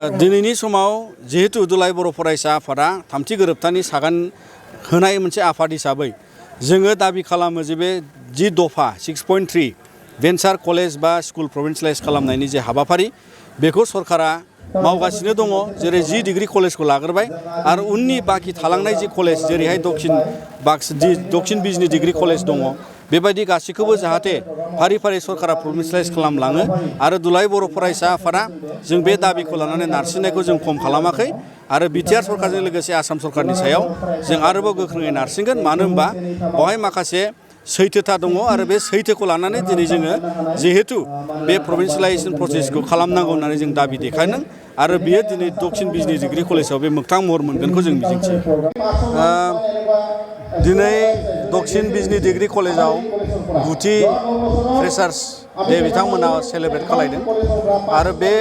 दिनैनि समाव जिहेतु दुलाय बर' फरायसा आफादा थामथि गोरोबथानि सागान होनाय मोनसे आफाद हिसाबै जोङो दाबि खालामो जे बे जि दफा 6.3 भेन्सार कलेज बा स्कुल प्रभिन्सियेलाइज खालामनायनि जे हाबाफारि बेखौ सरकारा मावगासिनो दङ। जेरै 10 डिग्री कलेजखौ लाग्रोबाय आरो उननि बाखि थालांनाय जि कलेज जेरैहाय दक्षिण बिजनी डिग्री कलेज दङ बेबायदि गासैखौबो जाहाथे फारि फारि सरकारा प्रभिन्सियेलाइज खालामलाङो आरो दुलाय बर' फरायसा आफादा जों बे दाबिखौ लानानै नारसिननायखौ जों खम खालामाखै आरो बिटिआर सरकारजों लोगोसे आसाम सरकारनि सायाव जों आरोबाव गोख्रोङै नारसिनगोन। मानो होनबा बेवहाय माखासे सैथोथा दङ आरो बे सैथोखौ लानानै दिनै जोङो जिहेतु बे प्रभिन्सियेलाइजेसन प्रसेसखौ खालामनांगौ होननानै जों दाबि देखायदों आरो बियो दिनै दक्षिण बिजनी डिग्री कलेजाव बे मोगथां महर मोनगोनखौ जों मिजिंथियो। दिनै दक्षिण बिजनी डिग्री कलेजाव गुथि फ्रेसार्स डे बिथांमोना सेलेब्रेट खालायदों आरो बे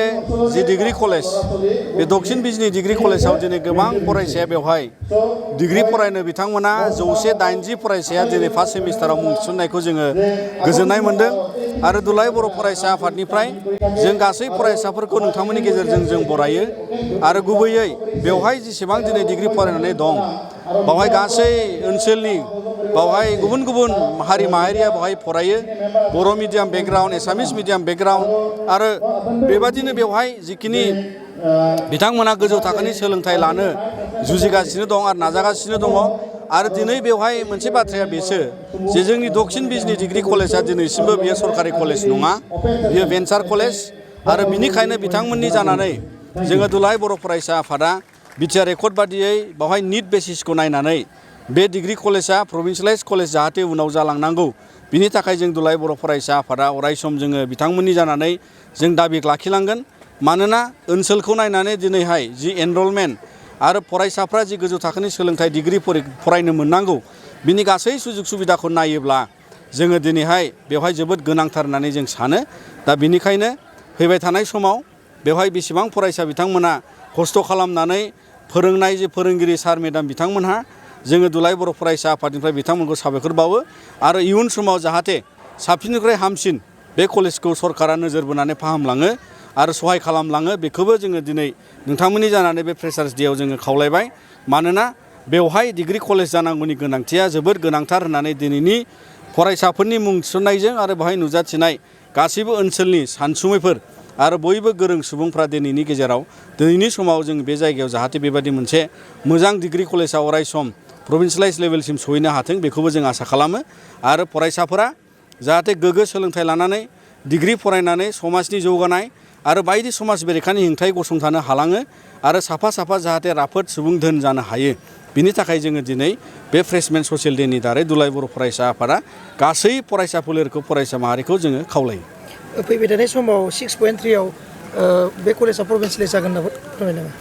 जि डिग्री कलेज बे दक्षिण बिजनी डिग्री कलेजाव दिनै गोबां फरायसाया बेवहाय डिग्री फरायनो बिथांमोना 180 फरायसाया दिनै फार्स्ट सेमिस्टाराव मुं थिसननायखौ जोङो गोजोननाय मोनदों आरो दुलाय बर' फरायसा आफादनिफ्राय जों गासै फरायसाफोरखौ नोंथांमोननि गेजेरजों जों बरायो आरो गुबैयै बेवहाय जेसेबां दिनै डिग्री फरायनानै दं बावहाय गासै ओनसोलनि बावहाय गुबुन गुबुन हारि माहारिया बावहाय फरायो। बर' मिडियाम बेकग्राउन्ड, एसामिस मिडियाम बेकग्राउन्ड आरो बेबादिनो बेवहाय जिखिनि बिथांमोना गोजौ थाखोनि सोलोंथाइ लानो जुजिगासिनो दं आरो नाजागासिनो दङ। आरो दिनै बेवहाय मोनसे बाथ्राया बेसो जे जोंनि दक्षिण बिजनी डिग्री कलेजआ दिनैसिमबो बियो सरकारि कलेज नङा, बियो भेन्सार कलेज आरो बिनिखायनो बिथांमोननि जानानै जोङो दुलाय बर' फरायसा आफादा बिटिआर रेकर्ड बादियै बावहाय निट बेसिसखौ नायनानै बे डिग्री कलेजआ प्रभिन्सियेलाइज कलेज जाहाथे उनाव जालांनांगौ बिनि थाखाय जों दुलाय बर' फरायसा आफादा अरायसम जोङो बिथांमोननि जानानै जों दाबि लाखिलांगोन। मानोना ओनसोलखौ नायनानै दिनैहाय जि एनरलमेन्ट आरो फरायसाफ्रा जि गोजौ थाखोनि सोलोंथाइ डिग्री फरायनो मोननांगौ बिनि गासै सुजुग सुबिदाखौ नायोब्ला जोङो दिनैहाय बेवहाय जोबोद गोनांथार होननानै जों सानो। दा बिनिखायनो फैबाय थानाय समाव बेवहाय बेसेबां फरायसा बिथांमोना खस्थ' खालामनानै फोरोंनाय जे फोरोंगिरि सार मेडाम बिथांमोनहा जोङो दुलाय बर' फरायसा आफादनिफ्राय बिथांमोनखौ साबायखर बावो आरो इयुन समाव जाहाथे साबसिननिफ्राय हामसिन बे कलेजखौ सरकारा नोजोर बोनानै फाहामलाङो आरो सहाय खालामलाङो बेखौबो जोङो दिनै नोंथांमोननि जानानै बे फ्रेसार्स डेआव जोङो खावलायबाय। मानोना बेवहाय डिग्री कलेज जानांगौनि गोनांथिया जोबोद गोनांथार होननानै दिनैनि फरायसाफोरनि मुं थिसननायजों आरो बेवहाय नुजाथिनाय गासैबो ओनसोलनि सानसुमैफोर आरो बयबो गोरों सुबुंफ्रा दिनैनि गेजेराव दिनैनि समाव जों बे जायगायाव जाहाथे बेबायदि मोनसे मोजां डिग्री कलेजआ अरायसम प्रभिन्सियेलाइज लेभेलसिम सहैनो हाथों बेखौबो जों आसा खालामो आरो फरायसाफोरा जाहाथे गोग्गो सोलोंथाइ लानानै डिग्री फरायनानै समाजनि जौगानाय आरो बायदि समाज बेरेखानि हेंथायै गसंथानो हालाङो आरो साफा साफा जाहाथे राफोद सुबुं धोन जानो हायो। बिनि थाखाय जोङो दिनै बे फ्रेशमेन ससियेल डेनि दारै दुलाय बर' फरायसा आफादा गासै फरायसा फोलेरखौ फरायसा माहारिखौ जोङो खावलायो। फैबाय थानाय समाव 6.3 बे कलेजआ प्रभिन्सियेलाइज जागोन होनना फोरमायनो नामा?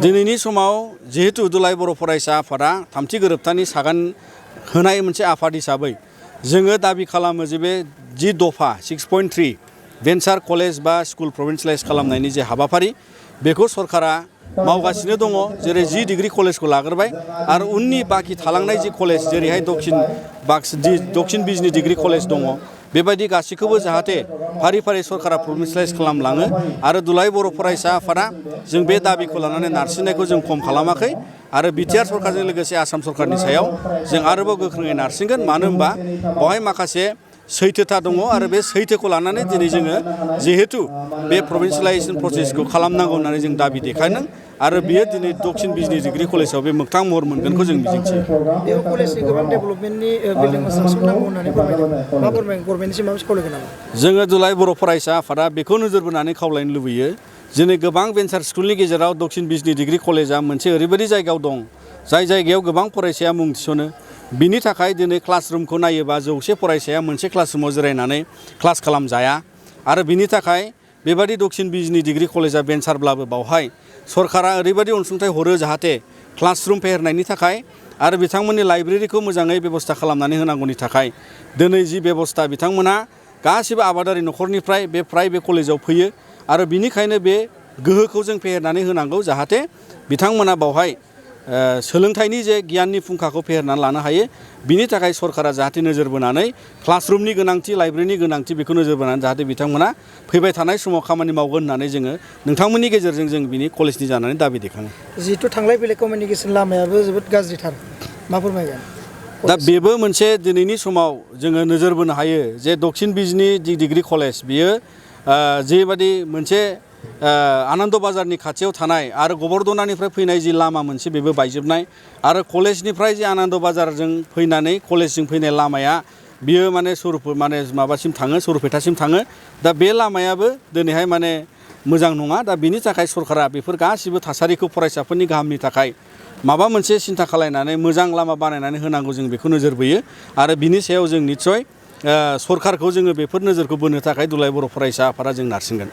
दिनैनि समाव जिहेतु दुलाय बर' फरायसा आफादा थामथि गोरोबथानि सागान होनाय मोनसे आफाद हिसाबै जोङो दाबि खालामो जे बे जि दफा 6.3 भेन्सार कलेज बा स्कुल प्रभिन्सियेलाइज खालामनायनि जे हाबाफारि बेखौ सरकारा मावगासिनो दङ। जेरै 10 डिग्री कलेजखौ लाग्रोबाय आरो उननि बाखि थालांनाय जि कलेज जेरैहाय दक्षिण बिजनी डिग्री कलेज दङ बेबायदि गासैखौबो जाहाथे फारि फारि सरकारा प्रभिन्सियेलाइज खालामलाङो आरो दुलाय बर' फरायसा आफादा जों बे दाबिखौ लानानै नारसिननायखौ जों खम खालामाखै आरो बिटिआर सरकारजों लोगोसे आसाम सरकारनि सायाव जों आरोबाव गोख्रोङै नारसिनगोन। मानो होनबा बेवहाय माखासे सैथोथा दङ आरो बे सैथोखौ लानानै दिनै जोङो जिहेतु बे प्रभिन्सियेलाइजेसन प्रसेसखौ खालामनांगौ होननानै जों दाबि देखायदों आरो बियो दिनै दक्षिण बिजनी डिग्री कलेजाव बे मोगथां महर मोनगोनखौ जों मिजिंथियो। बेयाव कलेजनि गोबां डेभेलपमेन्टनि बिल्डिं कनस्ट्राक्सन नांगौ होननानै फोरमायदों। मा फोरमायगोन गभर्नमेन्टनिसिम माबा खावलायगोन नामा? जोङो दुलाय बर' फरायसा आफादा बेखौ नोजोर बोनानै खावलायनो लुबैयो दिनै गोबां भेन्सार स्कुलनि गेजेराव दक्षिण बिजनी डिग्री कलेजआ मोनसे ओरैबायदि जायगायाव दं जाय जायगायाव गोबां फरायसाया मुं थिसनो। बिनि थाखाय दिनै क्लासरुमखौ नायोबा 100 फरायसाया मोनसे क्लासरुमाव जिरायनानै क्लास खालामजाया आरो बिनि थाखाय बेबादि दक्षिण बिजनी डिग्री कलेजआ भेन्सारब्लाबो बावहाय सरकारा ओरैबायदि अनसुंथाइ हरो जाहाथे क्लासरुम फेहेरनायनि थाखाय आरो बिथांमोननि लाइब्रेरिखौ मोजाङै बेबस्था खालामनानै होनांगौनि थाखाय दिनै जि बेबस्था बिथांमोना गासिबो आबादारि न'खरनिफ्राय बे कलेजाव फैयो आरो बिनिखायनो बे गोहोखौ जों फेहेरनानै होनांगौ जाहाथे बिथांमोना बावहाय सोलोंथाइनि जे गियाननि फुंखाखौ फेहेरनानै लानो हायो बिनि थाखाय सरकारा जाहाथे नोजोर बोनानै क्लासरुमनि गोनांथि लाइब्रेरिनि गोनांथि बेखौ नोजोर बोनानै जाहाथे बिथांमोना फैबाय थानाय समाव खामानि मावगोन होननानै जोङो नोंथांमोननि गेजेरजों जों बिनि कलेजनि जानानै दाबि दैखाङो। जिहेथु थांलाय फैलाय कमिउनिकेसन लामायाबो जोबोद गाज्रिथार मा फोरमायगोन? दा बेबो मोनसे दिनैनि समाव जोङो नोजोर बोनो हायो जे दक्षिण बिजनि जि डिग्रि कलेज बियो जेबादि मोनसे आनन्द बाजारनि खाथियाव थानाय आरो गबर्धनानिफ्राय फैनाय जि लामा मोनसे बेबो बायजोबनाय आरो कलेजनिफ्राय जि आनन्द बाजारजों फैनानै कलेजजों फैनाय लामाया बियो माने माबासिम थाङो सरुपेटासिम थाङो। दा बे लामायाबो दिनैहाय माने मोजां नङा। दा बिनि थाखाय सरकारा बेफोर गासिबो थासारिखौ फरायसाफोरनि गाहामनि थाखाय माबा मोनसे सिन्था खालायनानै मोजां लामा बानायनानै होनांगौ जों बेखौ नोजोर बोयो आरो बिनि सायाव जों निस्सय सरकारखौ जोङो बेफोर नोजोरखौ बोनो थाखाय दुलाराय बर' फरायसा आफादा जों नारसिनगोन।